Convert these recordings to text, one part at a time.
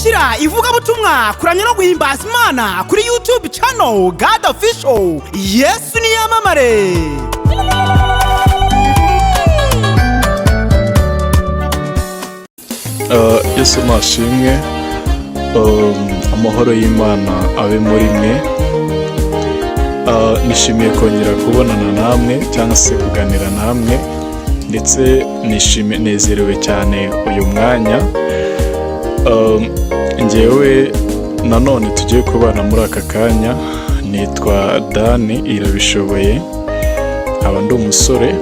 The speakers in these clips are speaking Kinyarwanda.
Kurikira ivugabutumwa, kuramya no guhimbaza Imana kuri YouTube channel God Official. Yesu niyamamare. Yesu nashimwe. Amahoro y'Imana abe muri mwe. Nishimiye kongera kubonana namwe cyangwa se kuganira namwe, ndetse nishimiye, nezerewe cyane uyu mwanya. Njyewe nanone tugiye kubana muri aka kanya nitwa Dani Irabishoboye, nkaba ndi umusore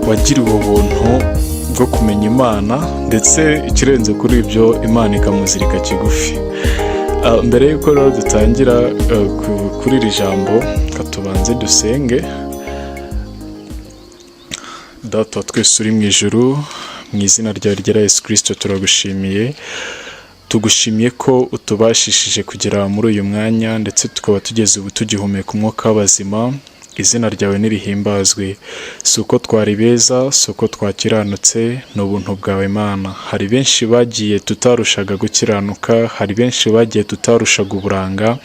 wagiriwe ubuntu bwo kumenya Imana, ndetse ikirenze kuri ibyo Imana ikamuzirika kigufi. Mbere y'uko rero dutangira kuri iri jambo, reka tubanze dusenge. Data wa twese uri mu ijuru, mu izina ryawe ryera Yesu Kirisito turagushimiye. Tugushimiye ko utubashishije kugera muri uyu mwanya, ndetse tukaba tugeze ubu tugihumeka umwuka w'abazima. Izina ryawe nirihimbazwe. Si uko twari beza, si uko twakiranutse, ni ubuntu bwawe Mana. Hari benshi bagiye tutarushaga gukiranuka, hari benshi bagiye tutarushaga uburanga,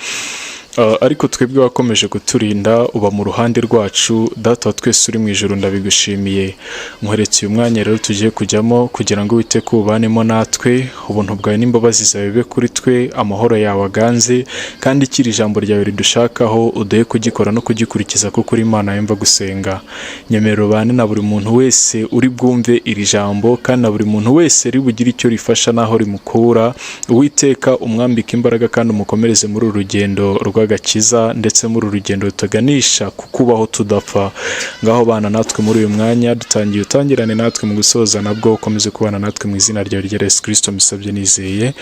ariko twebwe wakomeje kuturinda, uba mu ruhande rwacu. Data wa twese uri mu ijuru, ndabigushimiye. Nkweretse uyu mwanya rero tugiye kujyamo kugira ngo Uwiteka ubanemo natwe, ubuntu bwawe n'imbabazi zawe bibe kuri twe, amahoro yawe aganze, kandi ikiri ijambo ryawe ridushakaho uduhe kugikora no kugikurikiza, kuko uri Imana yumva gusenga. Nyemerera ubane na buri muntu wese uri bwumve iri jambo, kandi na buri muntu wese ribugire icyo rifasha n'aho rimukura. Uwiteka umwambike imbaraga kandi umukomereze muri uru rugendo rw'agakiza, ndetse muri uru rugendo rutuganisha ku kubaho tudapfa. Ngaho bana natwe muri uyu mwanya dutangiye, utangirane natwe mu gusoza nabwo ukomeze kubana natwe. Mu izina ryawe rya Yesu Kirisito mbisabye nizeye,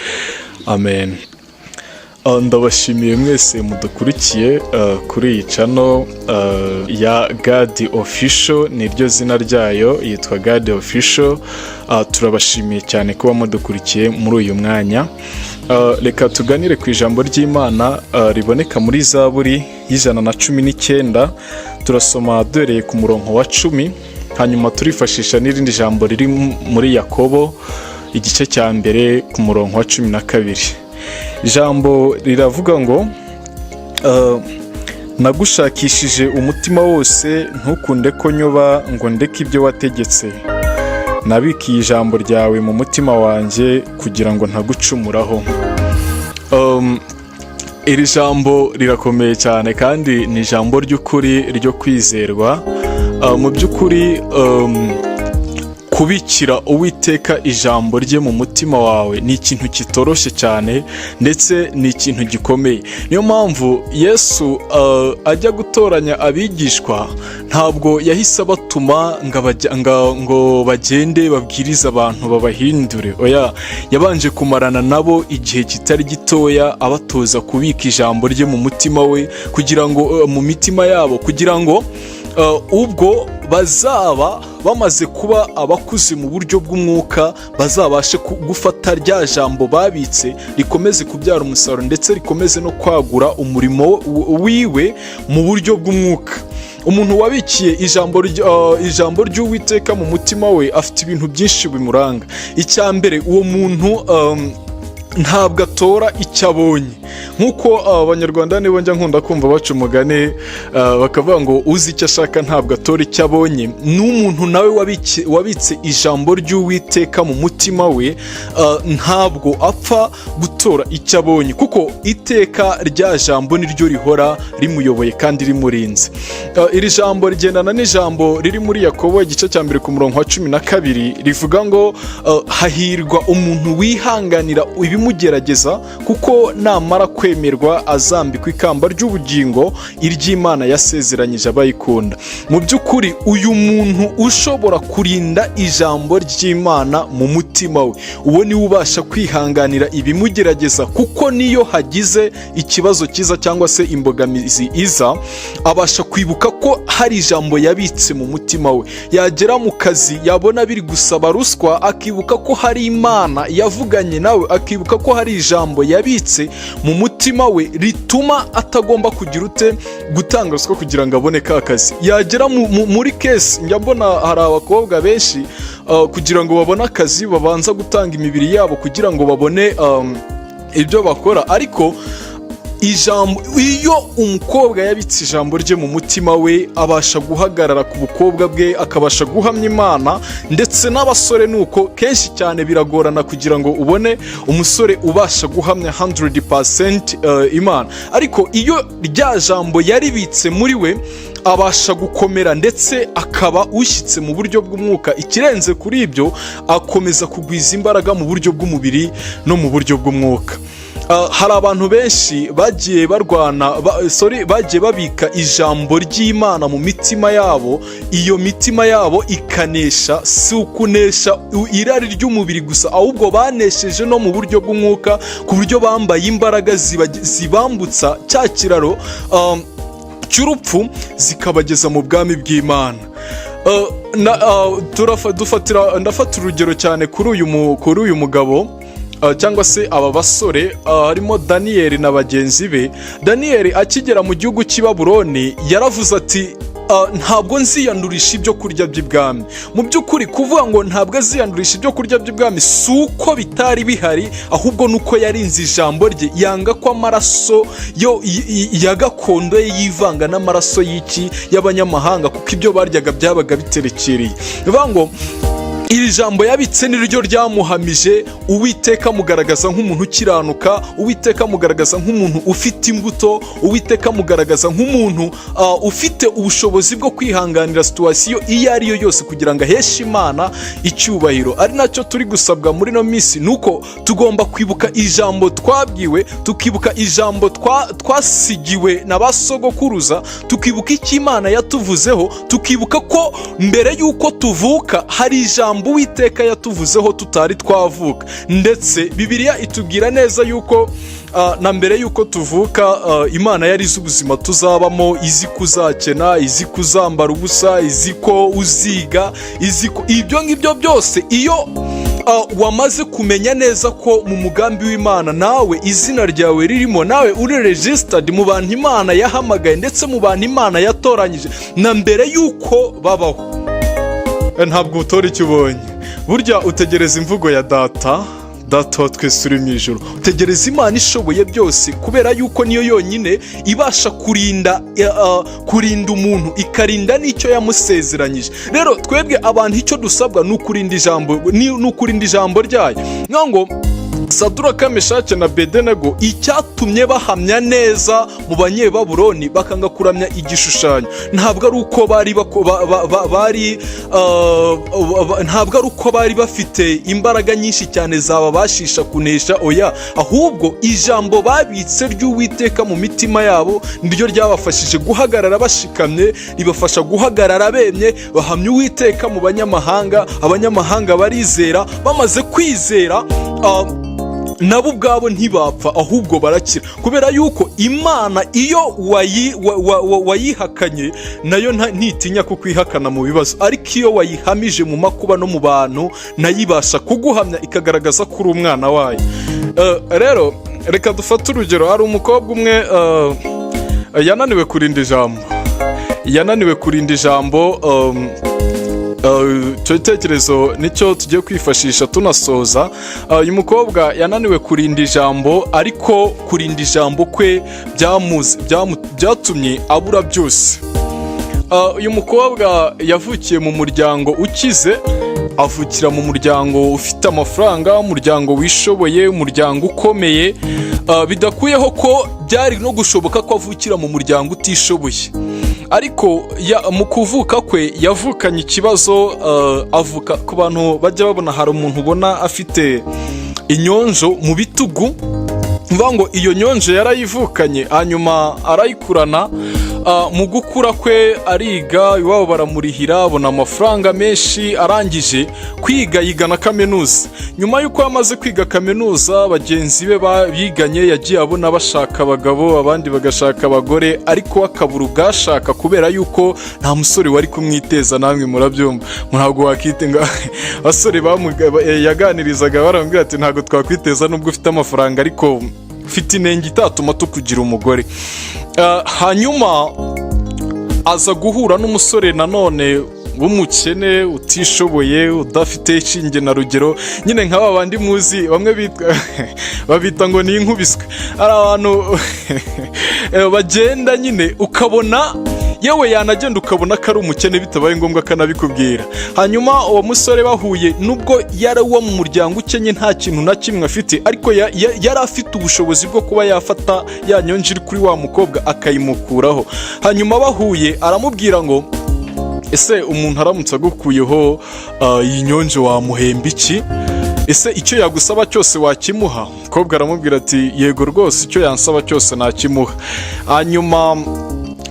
amen. Ndabashimiye mwese mudukurikiye kuri iyi channel ya God Official, niryo zina ryayo, yitwa God Official. Turabashimiye cyane kuba mudukurikiye muri uyu mwanya. Reka tuganire ku ijambo ry'Imana riboneka muri Zaburi y'119. Turasoma duhereye ku murongo wa 10, hanyuma turifashisha n'irindi jambo riri muri Yakobo igice cya 1 ku murongo wa 12. Ijambo riravuga ngo: "Nagushakishije umutima wose, ntukunde ko nyoba ngo ndeke ibyo wategetse. Nabikiye ijambo ryawe mu mutima wanjye kugira ngo ntagucumuraho." Iri jambo rirakomeye cyane kandi ni ijambo ry'ukuri ryo kwizerwa. Mu by'ukuri kubikira Uwiteka ijambo rye mu mutima wawe ni ikintu kitoroshye cyane, ndetse ni ikintu gikomeye. Niyo mpamvu Yesu ajya gutoranya abigishwa, ntabwo yahise abatuma ngo bagende babwirize abantu babahindure. Oya, yabanje kumarana nabo igihe kitari gitoya, abatoza kubika ijambo rye mu mutima we, kugira ngo mu mitima yabo, kugira ngo ubwo bazaba bamaze kuba abakuze mu buryo bw'umwuka, bazabashe gufata rya jambo babitse, rikomeze kubyara umusaruro, ndetse rikomeze no kwagura umurimo wiwe mu buryo bw'umwuka. Umuntu wabikiye ijambo ry'Uwiteka mu mutima we afite ibintu byinshi bimuranga. Icya mbere, uwo muntu ntabwo atora icyo abonye. Nk'uko Abanyarwanda nibo njya nkunda kumva baca umugani, bakavuga ngo uzi icyo ashaka ntabwo atora icyo abonye. N'umuntu nawe wabitse ijambo ry'Uwiteka mu mutima we, ntabwo apfa gutora icyo abonye, kuko iteka rya jambo niryo rihora rimuyoboye kandi rimurinze. Iri jambo rigendana n'ijambo riri muri Yakobo igice cya 1 ku murongo wa 12, rivuga ngo hahirwa umuntu wihanganira ibimugerageza, kuko namara kwemerwa azambikwa ikamba ry'ubugingo iry'Imana yasezeranyije abayikunda. Mu by'ukuri uyu muntu ushobora kurinda ijambo ry'Imana mu mutima we, uwo niwe ubasha kwihanganira ibimugerageza, kuko niyo hagize ikibazo cyiza cyangwa se imbogamizi iza, abasha kwibuka ko hari ijambo yabitse mu mutima we. Yagera mu kazi, yabona biri gusaba ruswa, akibuka ko hari Imana yavuganye nawe, akibuka ko hari ijambo yabitse mu mutima we rituma atagomba kugira ute? Gutanga ruswa kugira ngo abone ka kazi. Yagera muri case, njya mbona hari abakobwa benshi. kugira ngo babone akazi babanza gutanga imibiri yabo kugira ngo babone ibyo bakora. Ariko ijambo, iyo umukobwa yabitse ijambo rye mu mutima we, abasha guhagarara ku bukobwa bwe, akabasha guhamya Imana. Ndetse n'abasore ni uko. Kenshi cyane biragorana kugira ngo ubone umusore ubasha guhamya 100% Imana, ariko iyo rya jambo yaribitse muri we, abasha gukomera ndetse akaba ushyitse mu buryo bw'umwuka. Ikirenze kuri ibyo, akomeza kugwiza imbaraga mu buryo bw'umubiri no mu buryo bw'umwuka. Hari abantu benshi bagiye barwana sorry, bagiye babika ijambo ry'Imana mu mitima yabo, iyo mitima yabo ikanesha. Si ukunesha irari ry'umubiri gusa, ahubwo banesheje no mu buryo bw'umwuka, ku buryo bambaye imbaraga zibambutsa cya kiraro cy'urupfu, zikabageza mu bwami bw'Imana. Ndafata urugero cyane kuri uyu mugabo, cyangwa se aba basore, harimo Daniyeli na bagenzi be. Daniyeli akigera mu gihugu cy'i Babuloni yaravuze ati: "Ntabwo nziyandurisha ibyo kurya by'ibwami." Mu by'ukuri, kuvuga ngo ntabwo aziyandurisha ibyo kurya by'ibwami si uko bitari bihari, ahubwo ni uko yarinze ijambo rye, yanga ko amaraso yo ya gakondo ye yivanga n'amaraso y'iki? Y'abanyamahanga, kuko ibyo baryaga byabaga biterekereye. Ni ukuvuga ngo iri jambo yabitse ni ryo ryamuhamije. Uwiteka amugaragaza nk'umuntu ukiranuka, Uwiteka amugaragaza nk'umuntu ufite imbuto, Uwiteka amugaragaza nk'umuntu ufite ubushobozi bwo kwihanganira situation iyo ari yo yose kugira ngo aheshe Imana icyubahiro. Ari nacyo turi gusabwa muri ino minsi, ni uko tugomba kwibuka ijambo twabwiwe, tukibuka ijambo twasigiwe na ba sogokuruza, tukibuka icyo Imana yatuvuzeho, tukibuka ko mbere y'uko tuvuka hari ijambo Uwiteka yatuvuzeho tutari twavuka. Ndetse Bibiliya itubwira neza yuko na mbere y'uko tuvuka, Imana yari izi ubuzima tuzabamo, izi kuzakena, izi kuzambara ubusa, izi ko uziga, izi ko ibyo ngibyo byose. Iyo wamaze kumenya neza ko mu mugambi w'Imana nawe izina ryawe ririmo, nawe uri registered mu bantu Imana yahamagaye, ndetse mu bantu Imana yatoranyije na mbere y'uko babaho, ntabwo utora icyo ubonye. Burya utegereza imvugo ya Data, Data wa twese uri mu ijuru. Utegereza Imana ishoboye byose, kubera yuko niyo yonyine ibasha kurinda umuntu, ikarinda n'icyo yamusezeranyije. Rero twebwe abantu icyo dusabwa ni ukurinda ijambo, ni ukurinda ijambo ryayo. Ngo Saduraka, Meshake na Bedenego, icyatumye bahamya neza mu Banyebaburoni bakanga kuramya igishushanyo, ntabwo ari uko bari bako- ba- ba- ba- bari ntabwo ari uko bari bafite imbaraga nyinshi cyane zababashisha kunesha. Oya, ahubwo ijambo babitse ry'Uwiteka mu mitima yabo niryo ryabafashije guhagarara bashikamye, ribafasha guhagarara bemye, bahamya Uwiteka mu banyamahanga. Abanyamahanga barizera. Bamaze kwizera, nabo ubwabo ntibapfa, ahubwo barakira, kubera yuko Imana iyo wayihakanye nayo ntitinya kukwihakana mu bibazo. Ariko iyo wayihamije mu makuba no mu bantu, nayo ibasha kuguhamya, ikagaragaza ko uri umwana wayo. Rero reka dufate urugero. Hari umukobwa umwe yananiwe kurinda ijambo, yananiwe kurinda ijambo. Icyo gitekerezo nicyo tugiye kwifashisha tunasoza. Uyu mukobwa yananiwe kurinda ijambo, ariko kurinda ijambo kwe byatumye abura byose. Uyu mukobwa yavukiye mu muryango ukize, avukira mu muryango ufite amafaranga, umuryango wishoboye, umuryango ukomeye. Bidakuyeho ko byari no gushoboka ko avukira mu muryango utishoboye, ariko mu kuvuka kwe yavukanye ikibazo. Avuka, ku bantu bajya babona, hari umuntu ubona afite inyonjo mu bitugu. Mvuga ngo iyo nyonjo yarayivukanye, hanyuma arayikurana. Mu gukura kwe ariga, iwabo baramurihira, abona amafaranga menshi. Arangije kwiga yiga na kaminuza. Nyuma y'uko amaze kwiga kaminuza, bagenzi be biganye yagiye abona bashaka abagabo, abandi bagashaka abagore, ariko we akabura ubwashaka kubera yuko nta musore wari kumwiteza. Namwe murabyumva, ntabwo wakite ngo abasore yaganirizaga baramubwira ati: "Ntabwo twakwiteza nubwo ufite amafaranga, ariko ufite inenge itatuma tukugira umugore." Hanyuma aza guhura n'umusore nanone. w'umukene utishoboye, udafite ishinge na rugero nyine, nka ba bandi muzi bamwe bitwa babita ngo ni inkubiswe. Hari abantu bagenda nyine ukabona, yewe yanagenda ukabona ko ari umukene bitabaye ngombwa akanabikubwira. Hanyuma uwo musore bahuye, nubwo yari uwo mu muryango ukennye, nta kintu na kimwe afite, ariko yari afite ubushobozi bwo kuba yafata ya nyonje iri kuri wa mukobwa akayimukuraho. Hanyuma bahuye aramubwira ngo: "Ese umuntu aramutse agukuyeho iyi nyonje wamuhemba iki? Ese icyo yagusaba cyose wakimuha?" Umukobwa aramubwira ati: "Yego rwose, icyo yansaba cyose nakimuha." Hanyuma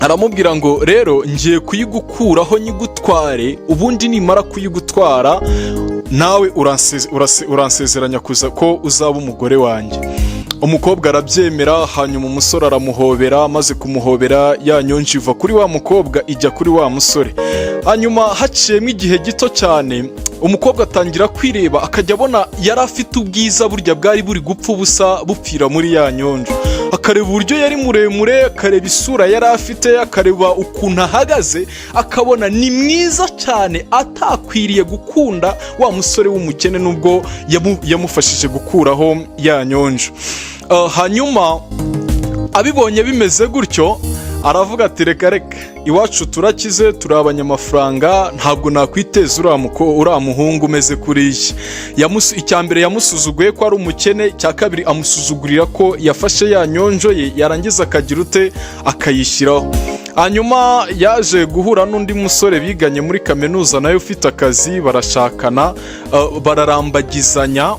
aramubwira ngo: "Rero ngiye kuyigukuraho nyigutware, ubundi nimara kuyigutwara nawe uransezeranya kuza ko uzaba umugore wanjye." Umukobwa arabyemera. Hanyuma umusore aramuhobera. Amaze kumuhobera, ya nyonje iva kuri wa mukobwa ijya kuri wa musore. Hanyuma haciyemo igihe gito cyane, umukobwa atangira kwireba, akajya abona yari afite ubwiza burya bwari buri gupfa ubusa, bupfira muri ya nyonjo. Akareba uburyo yari muremure, akareba isura yari afite, akareba ukuntu ahagaze, akabona ni mwiza cyane, atakwiriye gukunda wa musore w'umukene nubwo yamufashije gukuraho ya nyonjo. Hanyuma abibonye bimeze gutyo, aravuga ati: "Reka reka, iwacu turakize, turi abanyamafaranga, ntabwo nakwiteza uriya muhungu umeze kuriya." Icya mbere yamusuzuguye ko ari umukene, icya kabiri amusuzugurira ko yafashe ya nyonjo ye, yarangiza akagira ute? Akayishyiraho. Hanyuma yaje guhura n'undi musore biganye muri kaminuza, nawe ufite akazi, barashakana, bararambagizanya.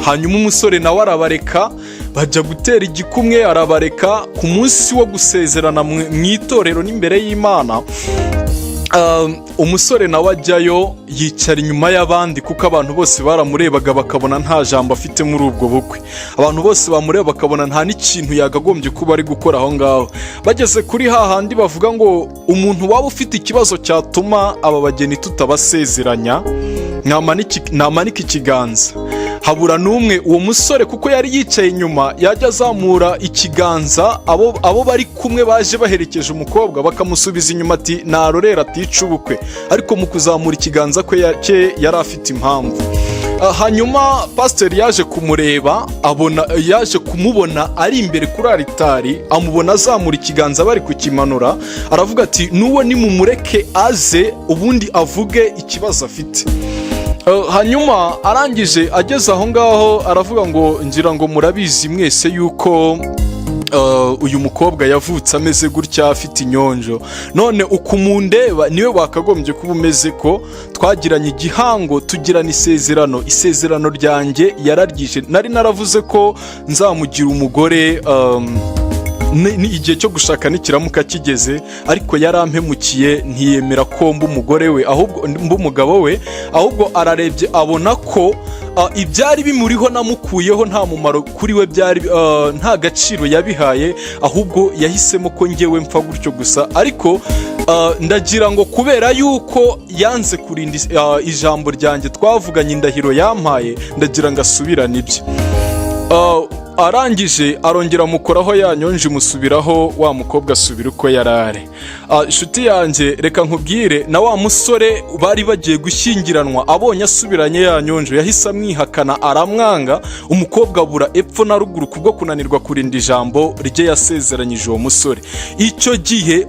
Hanyuma umusore nawe arabareka, bajya gutera igikumwe, arabareka. Ku munsi wo gusezerana mu itorero n'imbere y'Imana, umusore nawe ajyayo, yicara inyuma y'abandi, kuko abantu bose baramurebaga bakabona nta jambo afite muri ubwo bukwe. Abantu bose bamureba bakabona nta n'ikintu yagagombye kuba ari gukora aho ngaho. Bageze kuri hahandi bavuga ngo: "Umuntu waba ufite ikibazo cyatuma aba bageni tutabasezeranya namanike ikiganza." Habura n'umwe. Uwo musore, kuko yari yicaye inyuma, yajya azamura ikiganza, abo bari kumwe baje baherekeje umukobwa bakamusubiza inyuma, ati: "Narorera atica ubukwe." Ariko mu kuzamura ikiganza kwe cye yari afite impamvu. Hanyuma pasiteri yaje kumureba, abona yaje kumubona ari imbere kuri aritari, amubona azamura ikiganza bari kukimanura, aravuga ati: "N'uwo nimumureke aze, ubundi avuge ikibazo afite." Hanyuma arangije ageze aho ngaho aravuga ngo: "Ngira ngo murabizi mwese yuko uyu mukobwa yavutse ameze gutya, afite inyonjo. None uku mundeba niwe wakagombye kuba umeze, ko twagiranye igihango, tugirana isezerano. Isezerano ryanjye yararyishe. Nari naravuze ko nzamugira umugore ni igihe cyo gushaka nikiramuka kigeze, ariko yarampemukiye, ntiyemera ko mba umugore we, ahubwo mba umugabo we. Ahubwo ararebye abona ko ibyari bimuriho namukuyeho nta mumaro kuri we byari, nta gaciro yabihaye, ahubwo yahisemo ko ngewe mpfa gutyo gusa. Ariko ndagira ngo kubera yuko yanze kurinda ijambo ryanjye twavuganye, indahiro yampaye, ndagira ngo asubirane ibye." Arangije arongera amukoraho, ya nyonje imusubiraho, wa mukobwa asubira uko yari ari. Inshuti yanjye, reka nkubwire, na wa musore bari bagiye gushyingiranwa abonye asubiranye ya nyonjo, yahise amwihakana, aramwanga. Umukobwa abura epfo na ruguru kubwo kunanirwa kurinda ijambo rye yasezeranyije uwo musore icyo gihe.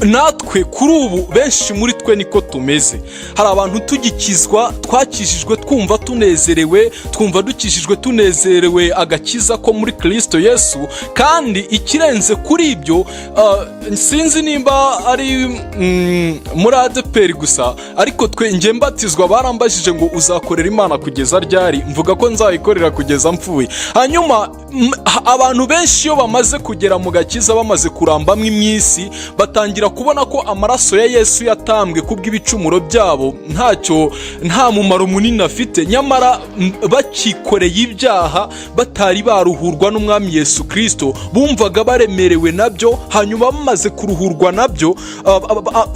Natwe kuri ubu benshi muri twe niko tumeze. Hari abantu tugikizwa, twakijijwe twumva tunezerewe, twumva dukijijwe tunezerewe agakiza ko muri Kirisito Yesu. Kandi ikirenze kuri ibyo, sinzi nimba ari muri ADEPR gusa, ariko twe njye mbatizwa barambajije ngo: "Uzakorera Imana kugeza ryari?" Mvuga ko nzayikorera kugeza mpfuye. Hanyuma abantu benshi iyo bamaze kugera mu gakiza, bamaze kurambamo iminsi, batangira kubona ko amaraso ya Yesu yatambwe kubw'ibicumuro byabo ntacyo, nta mumaro munini afite. Nyamara bakikoreye ibyaha, batari baruhurwa n'Umwami Yesu Kirisito, bumvaga baremerewe nabyo. Hanyuma bamaze kuruhurwa nabyo,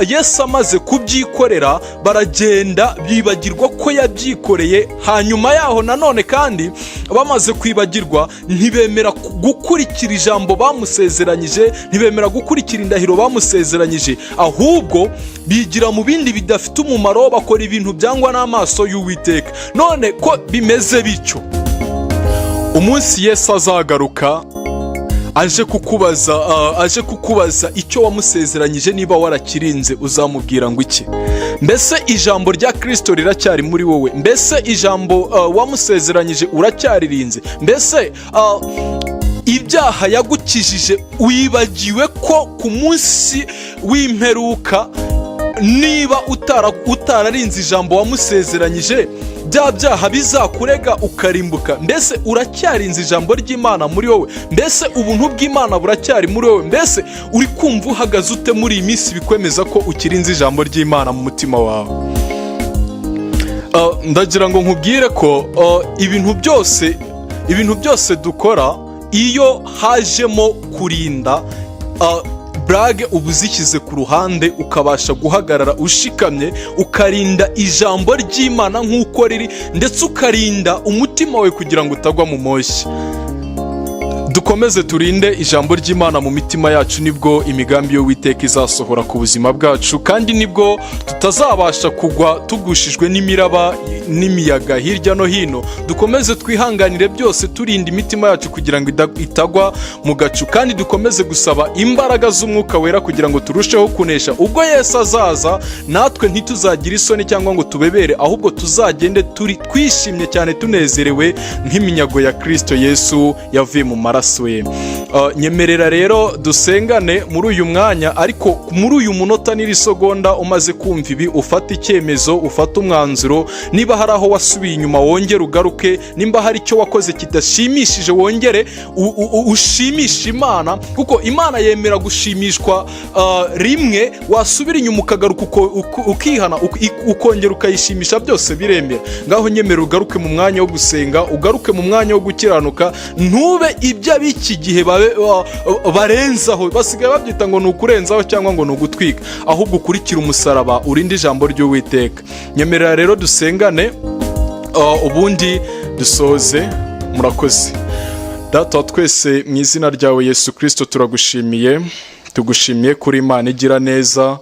Yesu amaze kubyikorera, baragenda bibagirwa ko yabyikoreye. Hanyuma yaho nanone kandi bamaze kwibagirwa, Ntibemera gukurikira ijambo bamusezeranyije, ntibemera gukurikira indahiro bamusezeranyije, ahubwo bigira mu bindi bidafite umumaro, bakora ibintu byangwa n'amaso y'Uwiteka. None ko bimeze bityo, umunsi Yesu azagaruka aje kukubaza icyo wamusezeranyije niba warakirinze, uzamubwira ngo iki? Mbese ijambo rya Kirisito riracyari muri wowe? Mbese ijambo wamusezeranyije uracyaririnze? Mbese ibyaha yagukijije, wibagiwe ko ku munsi w'imperuka, niba utararinze ijambo wamusezeranyije, bya byaha bizakurega ukarimbuka? Mbese uracyarinze ijambo ry'Imana muri wowe? Mbese ubuntu bw'Imana buracyari muri wowe? Mbese uri kumva uhagaze ute muri iyi minsi bikwemeza ko ukirinze ijambo ry'Imana mu mutima wawe? Ndagira ngo nkubwire ko ibintu byose dukora, iyo hajemo kurinda, blague uba uzishyize ku ruhande, ukabasha guhagarara ushikamye, ukarinda ijambo ry'Imana nk'uko riri, ndetse ukarinda umutima wawe kugira ngo utagwa mu moshya. Dukomeze turinde ijambo ry'Imana mu mitima yacu, nibwo imigambi y'Uwiteka izasohora ku buzima bwacu, kandi nibwo tutazabasha kugwa tugushijwe n'imiraba n'imiyaga hirya no hino. Dukomeze twihanganire byose, turinda imitima yacu kugira ngo itagwa mu gacu, kandi dukomeze gusaba imbaraga z'Umwuka Wera kugira ngo turusheho kunesha. Ubwo Yesu azaza, natwe ntituzagire isoni cyangwa ngo tubebere, ahubwo tuzagende turi twishimye cyane, tunezerewe nk'iminyago ya Kirisito Yesu yavuye mu maraso ye. Nyemerera rero dusengane muri uyu mwanya, ariko muri uyu munota n'iri segonda umaze kumva ibi, ufate icyemezo, ufate umwanzuro. Niba hari aho wasubiye inyuma, wongere ugaruke. Nimba hari icyo wakoze kidashimishije, wongere ushimishe Imana, kuko Imana yemera gushimishwa rimwe. Wasubira inyuma ukagaruka, ukihana, ukongera ukayishimisha, byose biremera. Ngaho nyemera ugaruke mu mwanya wo gusenga, ugaruke mu mwanya wo gukiranuka. Ntube ibyo ab'iki gihe barenzaho, basigaye babyita ngo ni ukurenzaho cyangwa ngo ni ugutwika, ahubwo ukurikire umusaraba, urinde ijambo ry'Uwiteka. Nyemerera rero dusengane, ubundi dusoze. Murakoze. Data wa twese, mu izina ryawe Yesu Kirisito turagushimiye. Tugushimiye kuri Imana igira neza,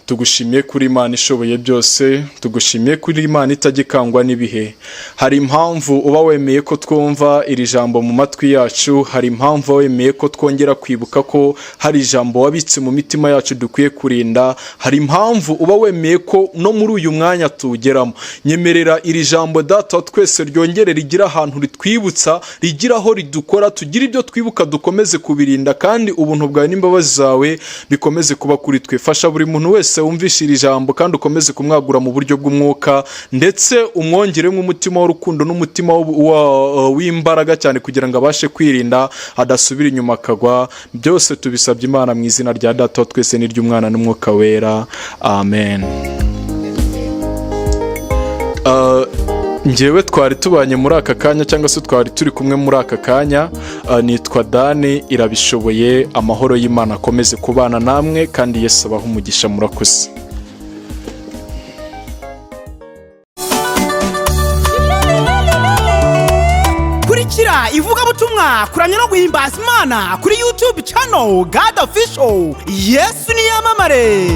tugushimiye kuri Imana ishoboye byose, tugushimiye kuri Imana itajya ikangwa n'ibihe. Hari impamvu uba wemeye ko twumva iri jambo mu matwi yacu, hari impamvu uba wemeye ko twongera kwibuka ko hari ijambo wabitse mu mitima yacu dukwiye kurinda, hari impamvu uba wemeye ko no muri uyu mwanya tuwugeramo. Nyemerera iri jambo, Data wa twese, ryongere rigira ahantu ritwibutsa, rigira aho ridukora, tugire ibyo twibuka, dukomeze kubirinda, kandi ubuntu bwawe n'imbabazi zawe bikomeze kuba kuri twe. Fasha buri muntu wese wumvishe iri jambo, kandi ukomeze kumwagura mu buryo bw'umwuka, ndetse umwongeremo umutima w'urukundo n'umutima w'imbaraga cyane, kugira ngo abashe kwirinda adasubira inyuma akagwa. Byose tubisabye Imana mu izina rya Data wa twese n'iry'Umwana n'Umwuka Wera, amen. Njyewe twari tubanye muri aka kanya, cyangwa se twari turi kumwe muri aka kanya, nitwa Dani Irabishoboye. Amahoro y'Imana akomeze kubana namwe, kandi Yesu abahe umugisha. Murakoze. Kurikira ivugabutumwa, kuramya no guhimbaza Imana kuri YouTube channel God Official. Yesu niyamamare.